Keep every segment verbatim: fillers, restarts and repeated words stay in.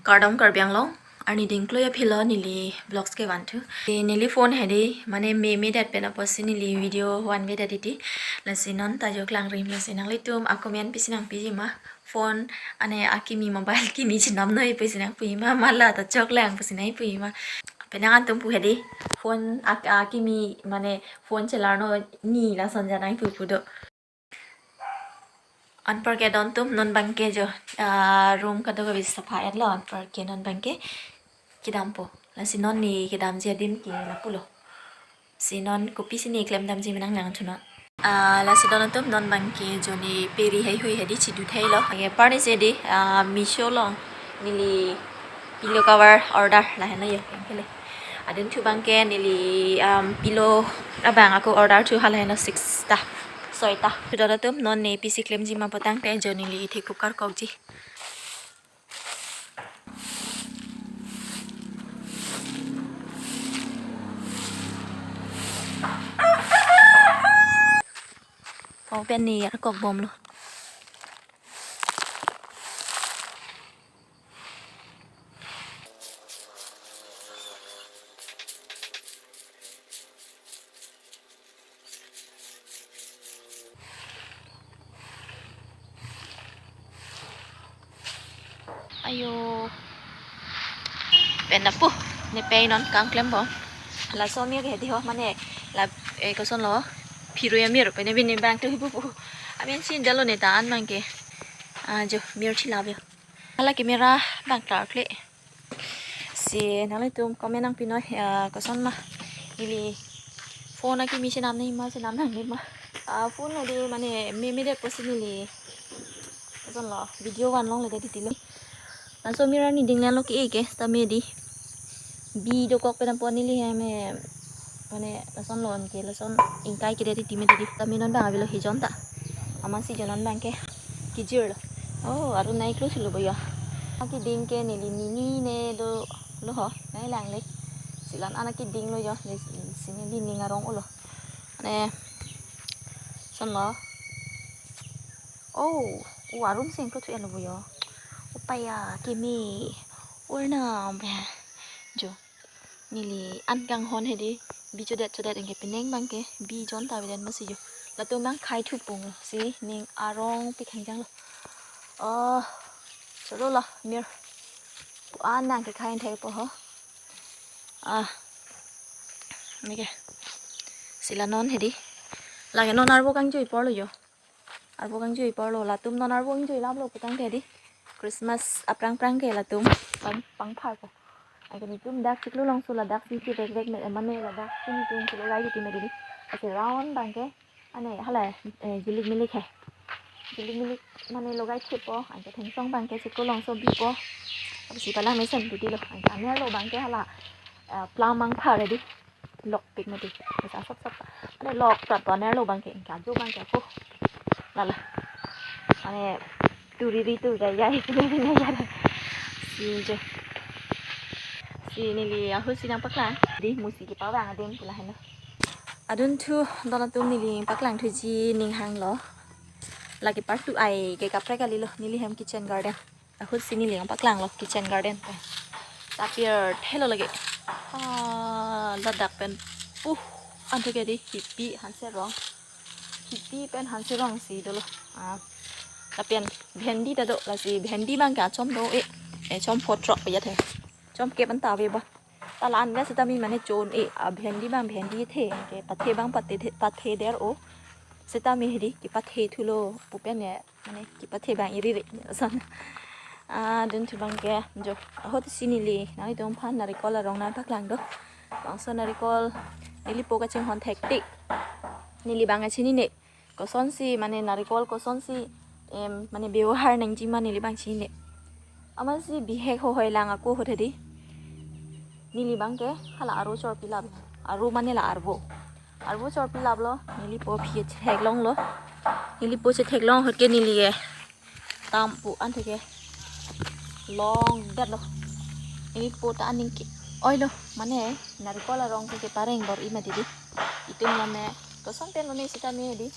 Kardom Karbi Anglong, arni dingkloi aphi lo neli vlogs kevanthu. Di neli phone hedi, mane memedet pen apotsi neli video vanvedet titi. Lasi non ta jo klangrim, lasi nanglitum akomen pisi nangpiji ma. Phone ane akimi, mobile kimi chenamnoi pusi nangpiji ma, mala ta choklang pusi nangpiji ma. Penang antum pu hedi, phone ak-, akimi mane phone chelarno ni lason janai pupu do. Anparke don atum, non abangke jo, ah, room kadokave sapha etlo, anparke non abangke kedampo. Lasi non ne kedamji adim ke lapulo. Si non kopisi ne klemdamji menang nangthunon. Ah, lasi don atum, non abangke jo ne peri heihui hedi chidu theilo. Anke parni si di, ah, Meesho along neli pillow cover order lahenlo yo, kele. Adunthu abangke neli, um, pillow abang ako order thu, halahenlo six ta, soi ta. Don atum, non ne pisi klemji ma pu tangte jo neli thekup karkokji. Open ni arkok bomlo. Ayo. Pen apu, ne pei non kangklem bom. Laso amir ke hedi ho, mane la, eh, kosonlo, phirui amir, pen bini bang tu hipu pu. Amin si dalo ne ta an abangke. Ah, jo, mir chilap yo. Hala camera abang klarkle. Si nanglitum comment nangpinoi, ah, koson ma. Neli phone akimi chenam nangji ma, chenam nangji ma. Ah, phone hedi mane memedet pusi neli, kosonlo, video vanlongledet titilo. Laso amir arni dinglang lo ke-e ke, sitame di. Bi dokok pen apot neli hem, eh, mane lason lon ke, lason ingkai kedet titi me titi. Sitame non abang avelo hijon ta. Amatsi jo non abangke kejirlo. Oh, aru nai close lo bo yo. Akeding ke neli nini ne dolo ho, nai langle. Si la-an akedinglo yo, ne si neli ning arong olo. Ne, sonlo. Oh, oh, arum sing close lo bo yo. Upaya kimi. Urna be. Jo. Neli an kanghon hedi, bi chodet chodet anke penang abangke bi jon ta avedet masi jo. Latum abang khai thupung lo, si ning arong pik hangjang lo. Oh, choro lo, mir. Pu an nangkekhai thekpo ho. Ah. Neke. Si la non hedi. Lake non arvo kangjui porlo jo. Arvo kangjui porlo, latum non arvo kangjui laplo pu tangte di. Christmas aphrang phrang ke latum pang, pangpharpo. Anke netum dak chiklo alongso ladak si chirekrek me, mane ladak si netum chilo rai titi me di. Ase round abangke, ane hala, eh, jilik milik he. Jilik milik mane logai thepo, anke thengsong abangke chiklo alongso bipo. Apotsi palang mesen titilo. Anke anerlo abangke hala, eh, plum pangphar di. Lokpik mati. Bisa sop sop. Ane lok ta to anerlo abangke, ingka jo abangke ako. Lala. Ane turiri tur jai jai, turiri jai jai. Si jo. Si neli ahut si nangpaklang. Di musi kepavang adim pu lahenlo. Adunthu don atum, neli paklang thuji ning hanglo. Lake part two ai ke kaprek kalilo, neli hem kitchen garden. Ahut si neli nangpaklanglo kitchen garden pen. Tapir thelo lake. Ah, ladak pen. Uh, antheke di hipi hanserong. Hipi pen hanserong si dolo. Ah, lapen bhendi ta do, lasi bhendi abangke achom do-e. Eh, chom photrok pe ya the. Chomkep anta ave ba. Ta la-an ga sitame mane chon-e, ah, bhendi abang bhendi the. Ke pathe abang pathe, pathe der-o. Sitame hedi kepathe thulo pu pen ya. Mane kepathe abang iri re, son. Ah, adunthu abangke jo. Ahut si neli nanglitum aphan narikol arong nangpaklang do. Bangso narikol neli po kachinghon thektik. Neli abang kachinine. Kosonsi, mane narikol kosonsi, em, mane bebohar nangji ma neli abang chinine. Amatsi bihek hohoi lang ako ahut hedi. Neli abangke hala arvo chorpilap. Arvo mane la arvo. Arvo chorpilaplo, neli po aphi chetheklonglo. Neli po chetheklong ahut ke neli ke tam pu antheke longdetlo. Neli po ta aning ke-oilo, mane narikol arong ke kepareng bor-i mati di. Itum lame koson pen lone sitame di.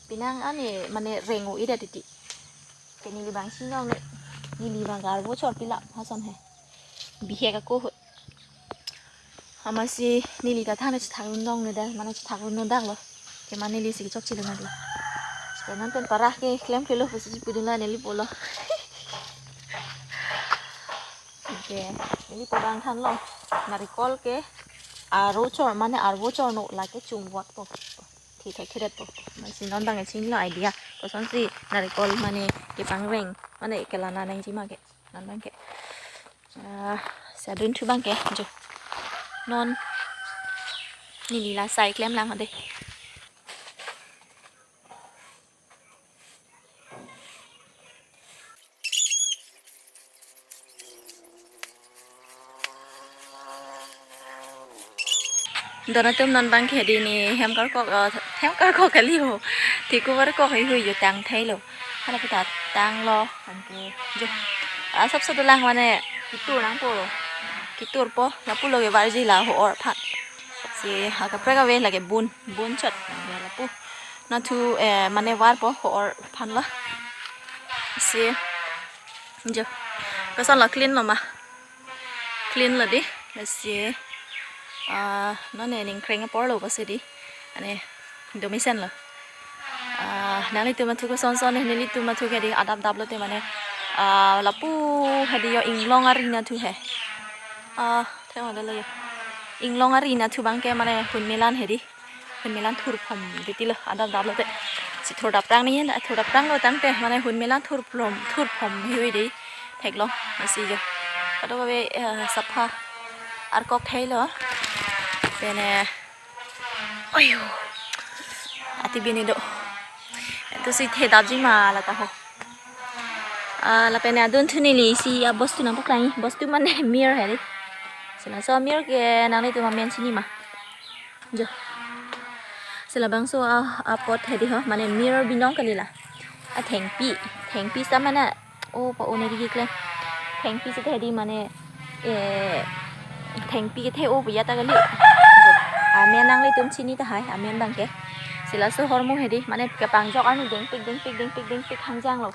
Penang ane mane reng-o-edet titi. Ke neli abang chinine, neli abang arvo chorpilap hason he. Bihek ako ahut. Amatsi neli ta thang chethak rundong ne dal, mane chethak rundong dang lo. Ke mane neli si chokche lo nadi. Sekarang pen parah ke klem kelo pusi pudun la neli pulo. Oke, neli po dang thanlo. Narikol ke aro chor, mane arvo chor no lake chungvot po. Thithek thedet po. Amatsi non bang chini lo idea. Kosonsi narikol mane kepangreng, mane kelana nangji ma ke. Non bang ke. Ah, si adun thu bang ke, jo. Non neli la sai klem lang ho de. Don atum, non bang ke di ne hem karkok, eh, hem karkok kali ho. Thik-o karkok hei hui jo tang thei lo. Hala kita tang lo, anke jo. Ah, sop sop dolang mane kitur nangpo lo. Kitur po, lapu lo ke varji la ho-or aphan. Si ha kaprek ave lake bun, bun chot. Ya lapu. Nathu, eh, mane var po ho-or aphan lo. Si jo. Koson lo, clean lo ma? Clean lo di. Lasi, ah, non ne ningkreng apor lo pusi di. Ane, domesen lo. Ah, nanglitum athu koson son ne, nelitum athu ke di adap dap lote mane. Ah, lapu hedi yo inglong ari nathu he. Ah, thema dolo yo. Inglong ari nathu bang ke mane hunmelan hedi. Hunmelan thurphom titi lo, adap dap lote. Si thur daprang ni hen, thur daprang lo tangte, mane hunmelan thurphom, thurphom hui di. Thek lo, masi jo. Kado kabe, eh, sapha arkok thei lo. Pene, ayo. Ati bini do. Itu si the dapji ma la ta ho. Ah, lapen adun thu neli si abostu nangpaklang, bostu mane mir hedi. Si laso mir ke nanglitum amen chini ma? Jo. Si labangso a, apot hedi ho, mane mir binong kali la. Athengpi, thengpi sa mane, o pa-o ne di klem. Thengpi si hedi mane, eh, thengpi kethe-o pu ya ta kali. Jo. Amen nanglitum chini tahai, amen bang ke. Si laso hormu hedi, mane kepangjok arni dengpik, dengpik, dengpik, dengpik hangjang lo.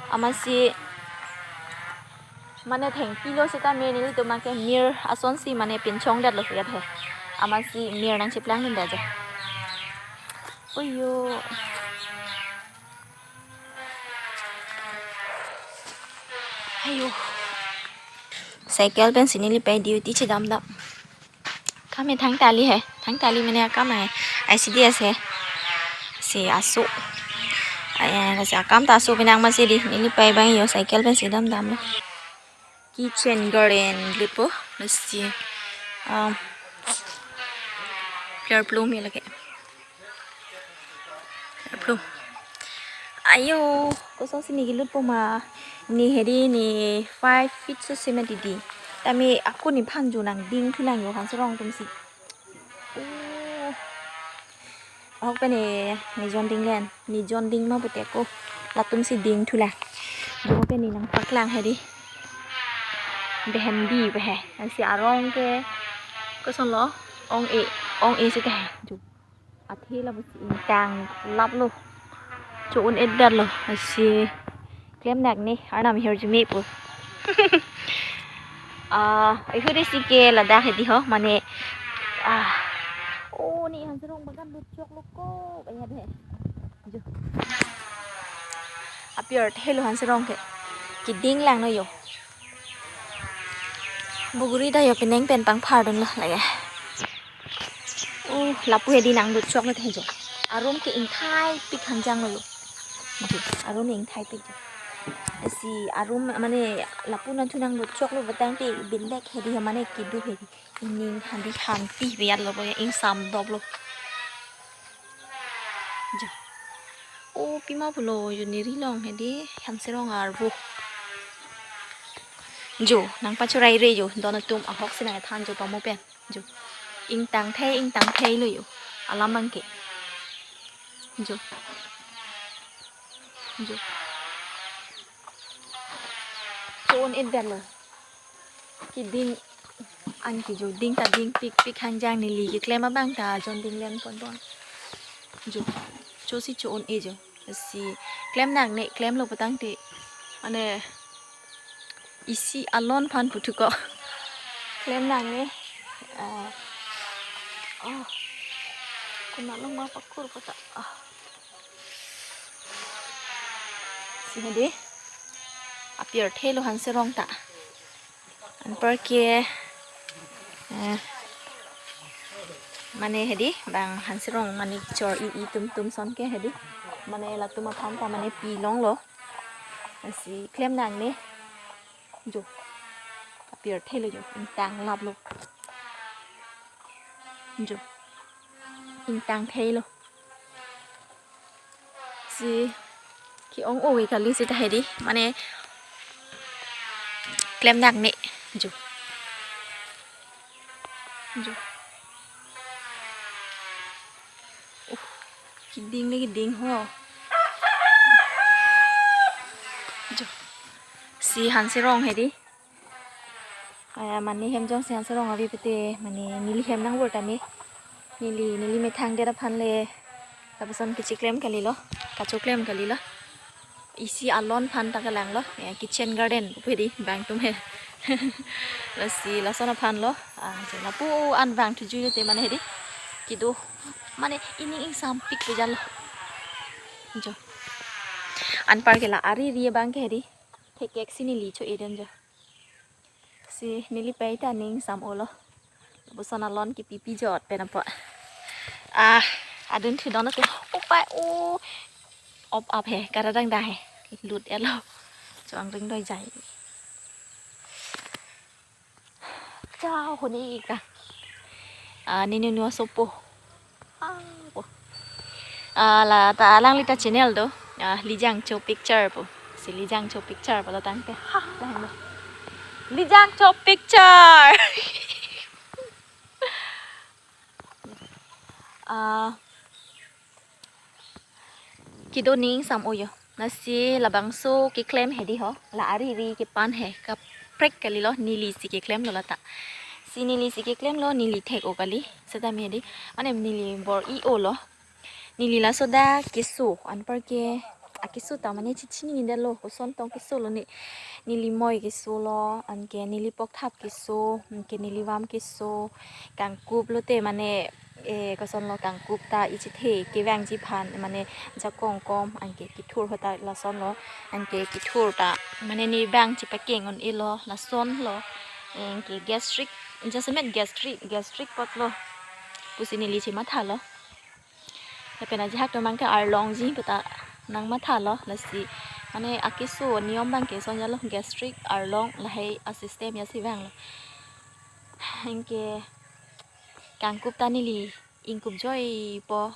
Amatsi mane thengpi lo seta me nelitum ke mir asonsi mane pinchong det lo ya he. Amatsi mir nangcheplang dun da jo. Oyo. Ayo. Cycle pensi neli pai duty chedam dam. Kami thangta kali he, thangta kali mane akam he, I C D S he. Si aso. Ay, kasi akam ta aso pinang masi di, neli pai bang yo cycle pensi dam dam lo. Kitchen garden glipo, masi, um, player plum ya lagi. Plum. Ayo, kosonsi ne kelut po ma? Ne hedi ne five feet so seme di di. Tame ako nephan jo nangding thulang yo hanserong atumsi. Oh. Ahok pen ne, ne jon dinglen, ne jon ding ma pute ko. Latumsi ding thulang. Jo pen ne nangpaklang hedi. Behem di behe. Ansi arong ke. Koson lo? Ong-e, ong-e seta he. Jo. Athe lapusi ingtang lap lo. Cho-un-et det lo. Asi klem nak ne, arnam hirjume pu. Ah, ihu desi ke ladak hedi ho, mane, ah, oh, ne hanserong bagan lut chok lo ko, kaya de. Jo. Apir the lo hanserong ke. Keding lang no yo. Buguri ta yo penang pen pangphar dun lo lagi. Oh, lapu hedi nanglut chok lo the jo. Arum ke ingthaipik hangjang lo yo. Jo, arum ingthaipik jo. Si arum mane lapu nathu nanglut chok lo batang te bindek hedi mane kedo hedi. Ining handi hanti biyat lo bo ya, ingsam dop lo. Jo. Oh, pima pulo jo, neri long hedi hanserong arvo. Jo, nangpachorai-re jo, don atum ahok si nangthan jo pamo pen. Jo. Ingtang the, ingtang the lo yo. Alam bang ke. Jo. Jo. Cho-un-et det lo. Keding an ke jo, ding ta dingpikpik hangjang, neli keklem abang ta jon dinglen pon pon. Jo. Chosi cho-un-e jo. Si klem nak ne klem lo patang te. Mane isi alon aphan puthu ko. Klem nangne. Ah. Oh. Kuna longma pakur kota. Ah. Si hedi. Apirthe lo hanserong ta. Anparke, eh, mane hedi, bang hanserong mane chor-i-i tum tum ason ke hedi. Mane latum aphan ta mane pi longlo. Lasi klem nangne. Jo. Apirthe lo jo. Ingtang laplo. Jo. Ingtang thelo. Si ke-ong-o kali seta hedi. Mane klem nangne. Jo. Jo. Uh, keding le keding ho. Jo. Si hanserong hedi. Aya, mane hem jongsi hanserong ave pute, mane neli hem nangbor tame. Neli, neli methang det aphan le. Lapuson kechiklem kalilo. Kachoklem kalilo. Isi alon aphan ta kalanglo. Ya, kitchen garden pu hedi bang atum he. Lasi lason aphan lo. Ah, je lapu an vangthuji te mane hedi. Kedo. Mane ining ingsampik pejal lo. Jo. Anparke la ari ri abang ke hedi. Thekek si neli cho-edun jo. Si neli pei ta ning sam-olo. Lapuson alon kepi pijot pen apot. Ah, adun thudon ate. Opai o. Op ap he, karadang da he. Lut elo. Chuang ring doi jai. Chao honi ka. Ah, nini nua sopo. Ah, po. Ah, la ta alangli ta channel do. Ah, Lijang Cho Picture po. Si Lijang Cho Picture po lo tangte. Ha, dah lo. Lijang Cho Picture. Ah, kedo ning sam-o jo. Lasi labangso keklem hedi ho. La ari ri kepan he. Kaprek kalilo, neli si keklemlo lata. Si neli si keklemlo, neli thek-o kali. Seta me hedi. Mane neli bor-i-o lo. Neli laso dak keso. Anparke akeso ta mane chichinidetlo. Koson tong keso lo ne. Neli moi keso lo. Anke neli pokthap keso. Anke neli vam keso. Kangkup lote mane, eh, koson lo kangkup ta ichethe kevangji aphan mane jakong kom anke kethur ahut ta lason lo, anke kethur ta mane ne bang chepakeng un-elo lason lo, anke gastric, jasemet gastric, gastric apot lo pusi neli chematha lo. Lapen ajahak atum abang ke arlongji puta nangmatha lo, lasi mane akeso niyom abang ke sonja lo, gastric, arlong lahai a-system ya si vanglo. Anke kangkup ta neli ingkup joipo.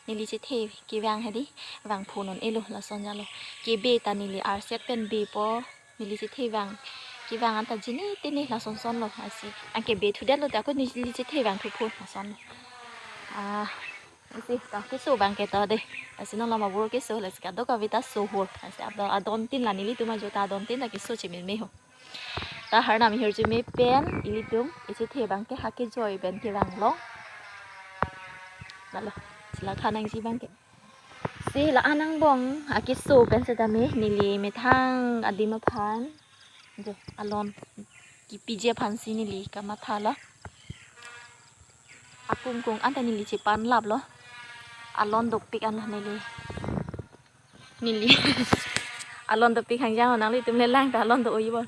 Neli chethe kevang hedi, vangphu non-elo lason jalo. Kebe ta neli arset pen bepo. Neli chethe vang, kevang anta jine tene lason son lo asi. Anke be thudetlo ta ko neli chethe vangthupo lason lo. Ah, asi ta keso abang ke to de. Asi non lama bur keso, lasi kadokave ta so hor. Asi adon, adon tin la nelitum ajo ta adon tin ta keso chemin me ho. Ta harnam hirjume pen ilitum ichethe abang ke hake joi pen kevang long. Lalo, sila khanangji abang ke. Si la anang bong akeso pen setame neli methang adim aphan. Jo, alon kepiji aphan si neli kamatha lo. Akungkung anta neli chepan laplo. Alon dopik anlo neli. Neli. Alon dopik hangjang lo, nanglitum le lang ta alon do-oi bo.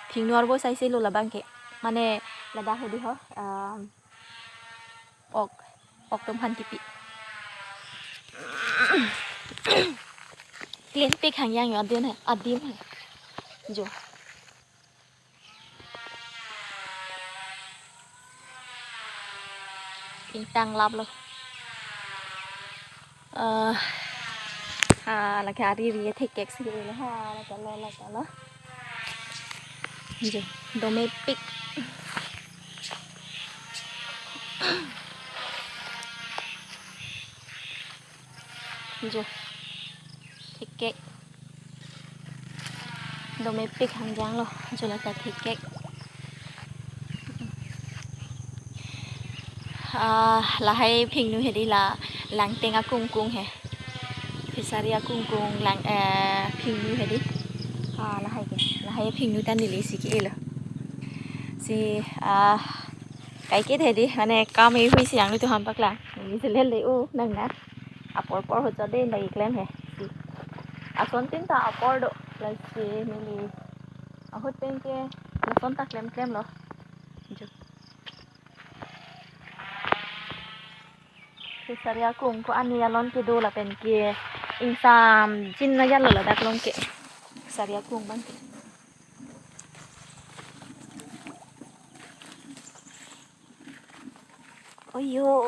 Thingno arvo sai se lo labang ke. Mane ladak hedi ho. Um, ok. Ok atum aphan kepi. Klenpik hangjang jo adin he. Adim he. Jo. Ingtang laplo. Eh, ha, lake ari ri thek kek si lo ha, lake lo, lake lo. Jo, domepik. Jo. Thek kek. Domepik hangjang lo, jo lata thek kek. Ah, lahai phingnu hedi la langteng akungkung he. Fishery akungkung lang, eh, phingnu hedi. Ah, lahai ke. Lahai phingnu ta neli si ke-elo. Si, ah, kaikit hedi, mane kam e hui si nanglitum aphan paklang. Neli si lele u nang na. Apor apor hochot de nang iklem he. Si. Asontin ta apor do. Lasi neli ahut pen ke lason ta klem klem lo. Jo. Ke sari akung ko ani alon kedo lapen ke ingsamjin na jalo ladak along ke. Sari akung abang ke. Oyo.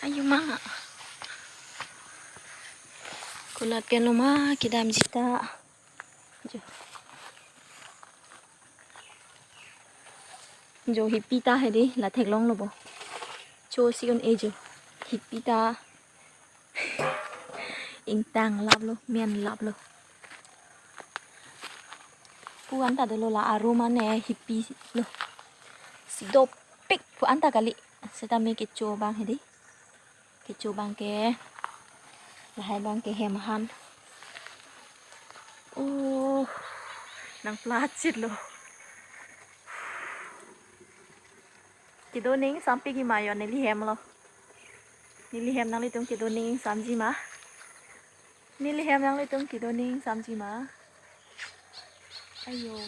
Ayo ma. Konat pen lo ma kedamji ta. Jo. Jo hipi ta hedi la theklong lo bo. Cho si un-e jo. Hipi ta. Ingtang lap lo, men lap lo. Pu anta dolo la arum ane hipi lo. Si dopik pu anta kali. Seta me kecho abang hedi. Kecho abang ke. Lahai abang ke hem han. Oh, nang plachit lo. Kedo ning sampik ima yo neli hem lo. Neli hem nanglitum kedo ning samji ma. Neli hem nanglitum kedo ning samji ma. Ayo.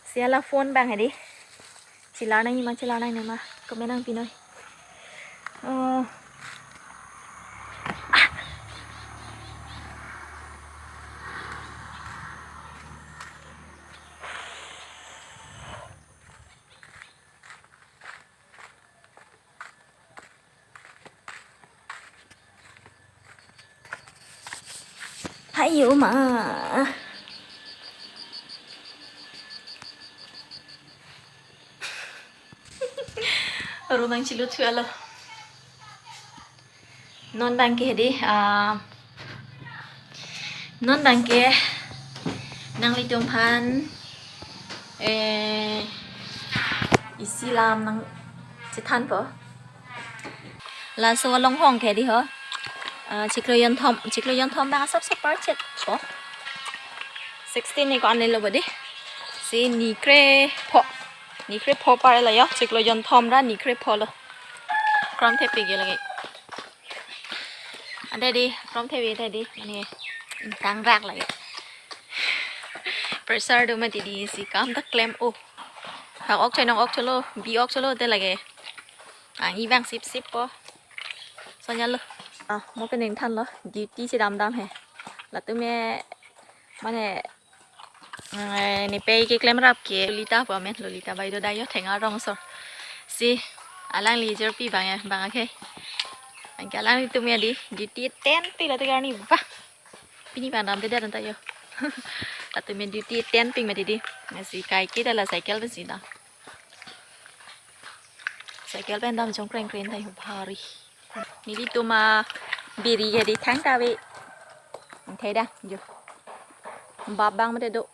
Si la phone abang hedi. Chelar nangji ma, chelar nangne ma. Comment nangpi noi. Oh. Ah. Hayo ma. Arum abang chilu thulo. Non abang ke hedi, ah, non abang ke nanglitum aphan, eh, isi alam nangchethanpo. Laso along hong ke hedi ho. Ah, chiklo jonthom, chiklo jonthom abang asap asap parchet po. Sixteen ni ko anle lo bo di. Si ni krepho. Ni krepho par lo yo. Chiklo jonthom ra ni krepho lo. Krom thepik ke lagi. Ante di, krom thepik ante di, mane, ingtang rak lagi. Pressure do mati di si kam ta klem o. Hak ok chai nong ok cholo, bi ok cholo te lagi. Ang ibang sip sip po. Sonya lo. Ah, mo pen ingthan lo, duty si dam dam he. Latum me, mane, eh, ne pei keklem rap ke Lolita po amen, Lolita baideo dai yo Theng Arong asor. Si, alangli jirpi abang ya, abang ake. Anke alanglitum ya di, duty ten pi lati garni bah. Pini pan ram te dia ta yo. Latum me duty ten ping mati di. Si kaikit ta la cycle pen si ta. Cycle pen dam jong kreng kreng ta yo bhari. Nelitum abiri ya di thangta ave. Theda, jo. Bap abang mate do.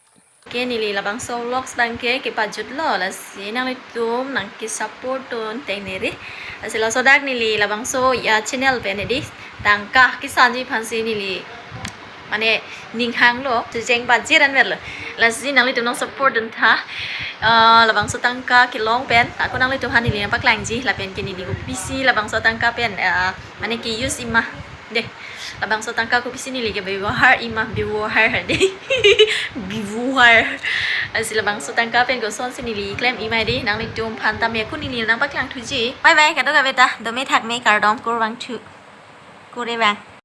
Ke neli labangso vlogs abang ke kepajut lo, lasi nanglitum nangkesupport dun tengneri. Lasi laso dak neli labangso ya channel pen hedi tangka kesanji aphan si neli mane ning hanglo, chejeng bajir anver lo. Lasi nanglitum nangsupport dun tha. Ah, labangso tangka kelong pen ako nanglitum aphan neli nangpaklangji, lapen ke neli kopisi labangso tangka pen, ah, mane ke-use ima. Dei, labangso tangka kopisi neli kebebohar ima, bebohar dei. Bebohar. Lasi labangso tangka pen kosonsi neli klem ima dei, nanglitum aphan tame ako neli nangpaklang thuji. Bye bye, kadokave ta, dome thakme, kardom, kurvangthu. Kurvang.